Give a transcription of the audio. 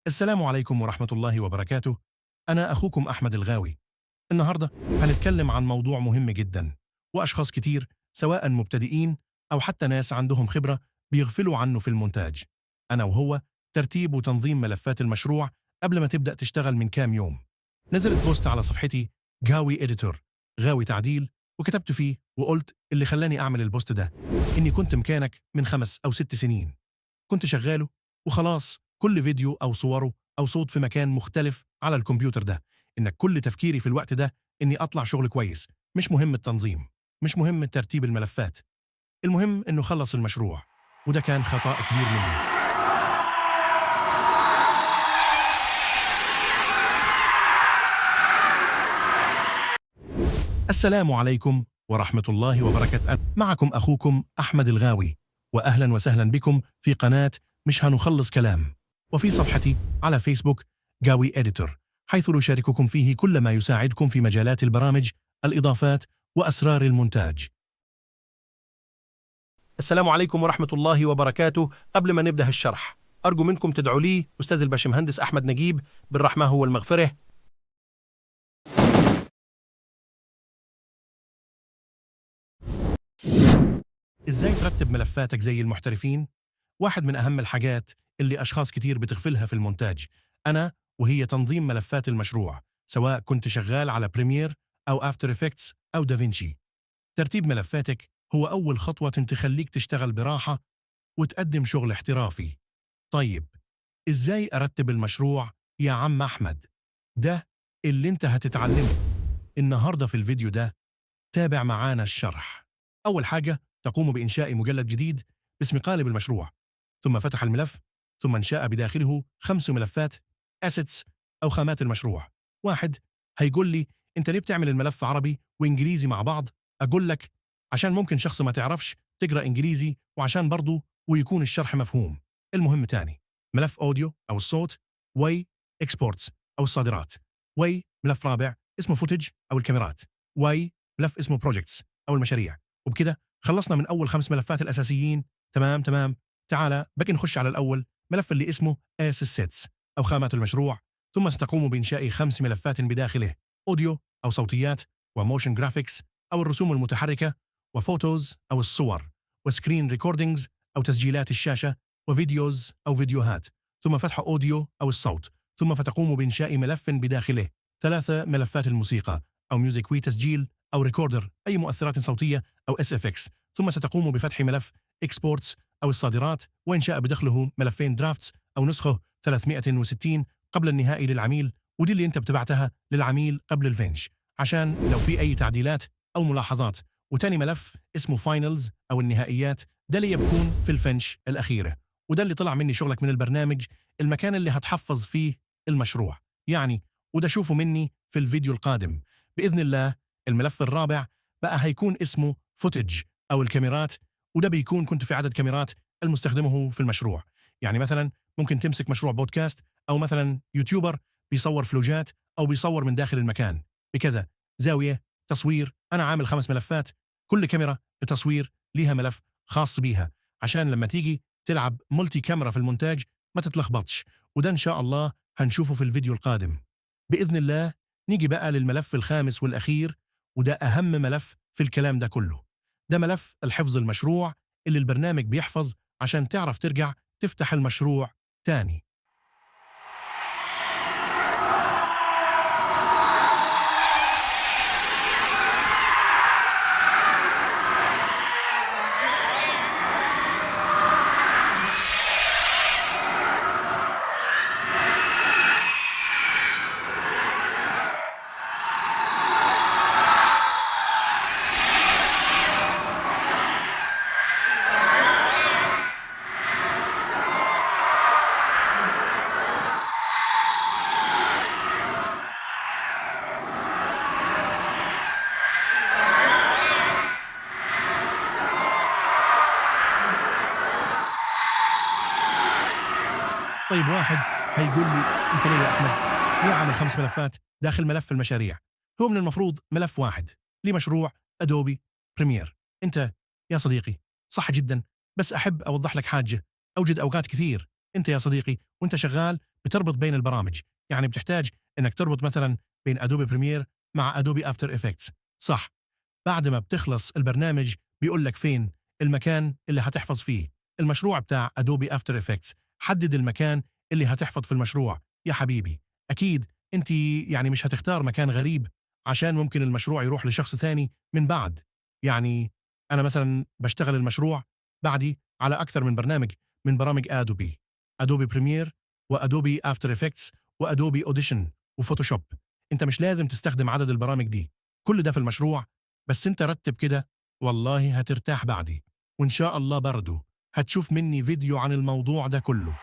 السلام عليكم ورحمة الله وبركاته. أنا أخوكم أحمد الغاوي. النهاردة هنتكلم عن موضوع مهم جدا، وأشخاص كتير سواء مبتدئين أو حتى ناس عندهم خبرة بيغفلوا عنه في المونتاج. أنا وهو ترتيب وتنظيم ملفات المشروع قبل ما تبدأ تشتغل. من كام يوم نزلت post على صفحتي غاوي Editor، غاوي تعديل، وكتبت فيه وقلت اللي خلاني أعمل ال post ده إني كنت مكانك من 5 أو 6 سنين، كنت شغالة وخلاص كل فيديو أو صوره أو صوت في مكان مختلف على الكمبيوتر ده، إنك كل تفكيري في الوقت ده إني أطلع شغل كويس، مش مهم التنظيم، مش مهم ترتيب الملفات، المهم إنه خلص المشروع. وده كان خطأ كبير مني. السلام عليكم ورحمة الله وبركاته. معكم أخوكم أحمد الغاوي، وأهلا وسهلا بكم في قناة مش هنخلص كلام، وفي صفحتي على فيسبوك غاوي Editor، حيث نشارككم فيه كل ما يساعدكم في مجالات البرامج، الإضافات، وأسرار المونتاج. السلام عليكم ورحمة الله وبركاته. قبل ما نبدأ الشرح أرجو منكم تدعوا لي أستاذ الباشمهندس أحمد نجيب بالرحمة والمغفرة. إزاي ترتب ملفاتك زي المحترفين؟ واحد من أهم الحاجات اللي أشخاص كتير بتغفلها في المونتاج أنا وهي تنظيم ملفات المشروع، سواء كنت شغال على Premiere أو After Effects أو دافينشي. ترتيب ملفاتك هو أول خطوة تخليك تشتغل براحة وتقدم شغل احترافي. طيب إزاي أرتب المشروع يا عم أحمد؟ ده اللي انت هتتعلمه النهاردة في الفيديو ده. تابع معانا الشرح. أول حاجة تقوم بإنشاء مجلد جديد باسم قالب المشروع، ثم فتح الملف، ثم انشاء بداخله 5 ملفات assets أو خامات المشروع. واحد هيقول لي أنت ليه بتعمل الملف عربي وإنجليزي مع بعض؟ أقول لك عشان ممكن شخص ما تعرفش تقرأ إنجليزي، وعشان برضو ويكون الشرح مفهوم. المهم تاني ملف audio أو الصوت، و exports أو الصادرات، و ملف رابع اسمه footage أو الكاميرات، و ملف اسمه projects أو المشاريع. وبكده خلصنا من أول 5 ملفات الأساسيين. تمام. تعالى بقي نخش على الأول ملف اللي اسمه assets أو خامات المشروع، ثم ستقوم بإنشاء 5 ملفات بداخله: audio أو صوتيات، و motion graphics أو الرسوم المتحركة، و photos أو الصور، و screen recordings أو تسجيلات الشاشة، و videos أو فيديوهات، ثم فتح audio أو الصوت، ثم فتقوم بإنشاء ملف بداخله 3 ملفات الموسيقى أو music وتسجيل أو recorder أي مؤثرات صوتية أو SFX، ثم ستقوم بفتح ملف exports أو الصادرات وإنشاء بداخله ملفين drafts أو نسخه 360 قبل النهائي للعميل، ودي اللي أنت بتبعتها للعميل قبل ال finish عشان لو في أي تعديلات أو ملاحظات. وتاني ملف اسمه finals أو النهائيات، ده اللي بيكون في ال finish الأخيرة، وده اللي طلع مني شغلك من البرنامج، المكان اللي هتحفظ فيه المشروع يعني، وده شوفه مني في الفيديو القادم بإذن الله. الملف الرابع بقى هيكون اسمه footage أو الكاميرات، وده بيكون كنت في عدد كاميرات المستخدمة في المشروع. يعني مثلا ممكن تمسك مشروع بودكاست، أو مثلا YouTuber بيصور فلوجات أو بيصور من داخل المكان بكذا زاوية تصوير. أنا عامل 5 ملفات، كل كاميرا تصوير ليها ملف خاص بيها، عشان لما تيجي تلعب multi camera في المونتاج ما تتلخبطش، وده إن شاء الله هنشوفه في الفيديو القادم بإذن الله. نيجي بقى للملف الخامس والأخير، وده أهم ملف في الكلام ده كله. ده ملف الحفظ المشروع اللي البرنامج بيحفظ عشان تعرف ترجع تفتح المشروع تاني. طيب واحد هيقول لي انت ليه يا احمد ليه عامل 5 ملفات داخل ملف المشاريع؟ هو من المفروض ملف واحد لمشروع Adobe Premiere. انت يا صديقي صح جدا، بس احب اوضح لك حاجة. اوجد اوقات كثير انت يا صديقي وانت شغال بتربط بين البرامج، يعني بتحتاج انك تربط مثلا بين Adobe Premiere مع Adobe After Effects، صح؟ بعد ما بتخلص البرنامج بيقول لك فين المكان اللي هتحفظ فيه المشروع بتاع Adobe After Effects. حدد المكان اللي هتحفظ في المشروع يا حبيبي. اكيد انت يعني مش هتختار مكان غريب، عشان ممكن المشروع يروح لشخص ثاني من بعد. يعني انا مثلا بشتغل المشروع بعدي على اكثر من برنامج من برامج Adobe، Adobe Premiere و Adobe After Effects و Adobe Audition و Photoshop. انت مش لازم تستخدم عدد البرامج دي كل ده في المشروع، بس انت رتب كده والله هترتاح بعدي. وان شاء الله برضو هتشوف مني فيديو عن الموضوع ده كله.